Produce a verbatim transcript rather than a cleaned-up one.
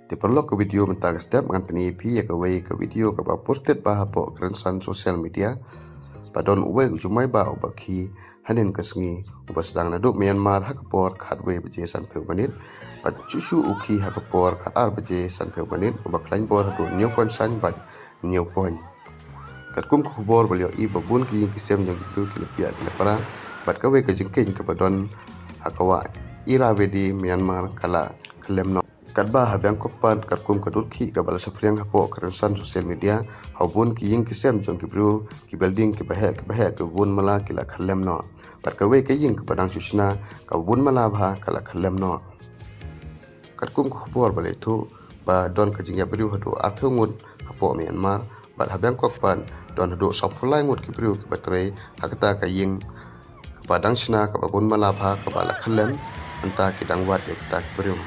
Te paralok, ka video mynta ka step ngan pyni ïa phi ïa kawei ka video kaba posted ba hapoh ka rynsan social media. Ba don uwei u jumai ba uba khie hynnin ka sngi, uba sdang naduh Myanmar ha ka por khatwei baje sanphew minit. Bad shuh shuh u khie ha ka por khatar baje sanphew minit, uba khlaiñ bor haduh hynñiew point san bad hynñiew point. Katkum ka khubor ba la ïohi, ba bun ki ïing ki sem jong ki briew ki la piah ki la pra, bad kawei ka jingkheiñ kaba don ha ka wah Irrawaddy, Myanmar, ka la khyllem noh. Katba ha Bangkok pat, katkum ka dur khih kaba la saphriang hapoh ka rynsan social media, ha bun ki ïing ki sem jong ki briew, ki building kiba heh kiba heh, ki bun mala ki la khyllem noh. Bad kawei ka ïing kaba dang shu shna, kaba bun mala bha, ka la khyllem noh. Katkum ka khubor ba la ïathuh, ba don ka jingïap briew haduh arphew ngut hapoh Myanmar, bad ha Bangkok pat don haduh sawphew lai ngut ki briew kiba trei ha kata ka ïing kaba dang shna, kaba bun mala bha, kaba la khyllem, mynta ki dang wad ïa kita ki briew.